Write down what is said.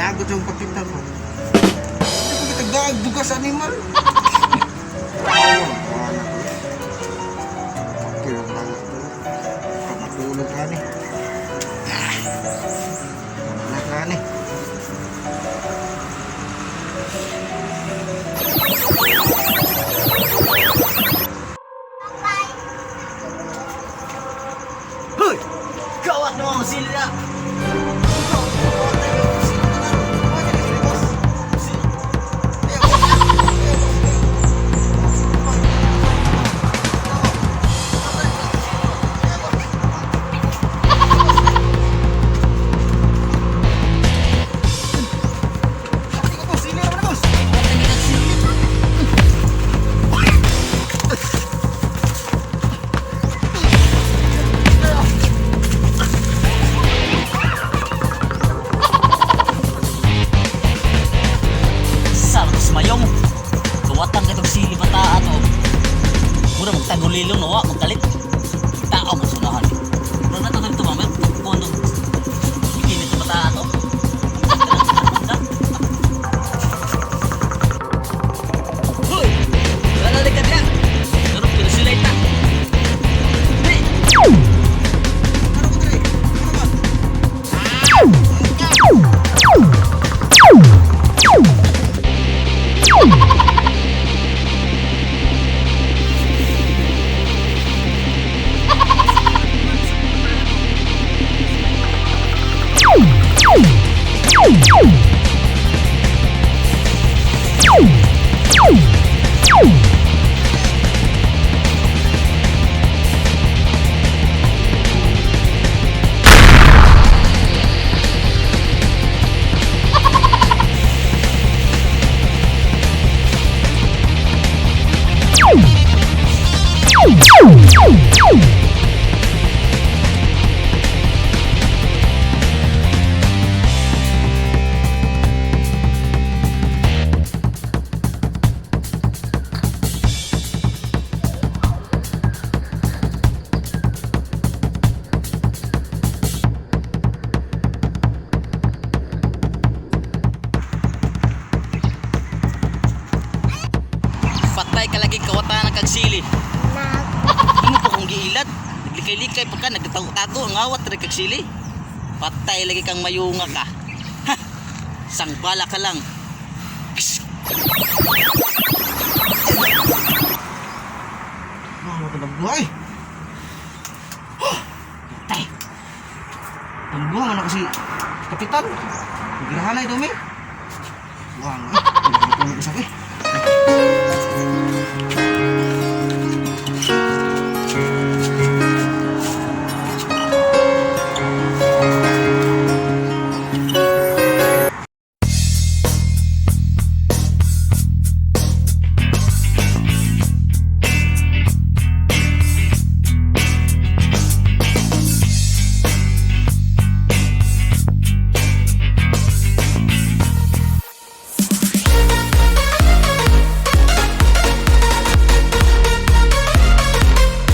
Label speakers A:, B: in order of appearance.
A: Ginagot yung kapitan mo. Hindi ko kita gaag bugas animal. Wala ko. Okay, wala ko. Pamatulog ka ni. Ah. Wala ka ni.
B: Hoy! Gawat na mga sila! Sarap sa mayong. Gawatan ka itong sili bataan o. Mura magtagulilong nawa, magkalit. Tao mo sunahan. Mura na ito ganito mamaya. Kono. Bikini ito bataan o. Hoy! Wala na ka diya. Pero pero sila ita. Hey! Patay ka lagi kawatan ang kagsili. Imo pa kong giilad. Naglikay-likay pa ka, nagtago-tago, ang awat ra kag sili. Patay lagi kang mayunga ka. Ha! Sangbala ka lang. Ksh!
A: Mga magandang buhay.
B: Patay.
A: Tungguhan man ako si Kapitan. Girahanay daw mi. Buwan eh. Tulog ko sa eh.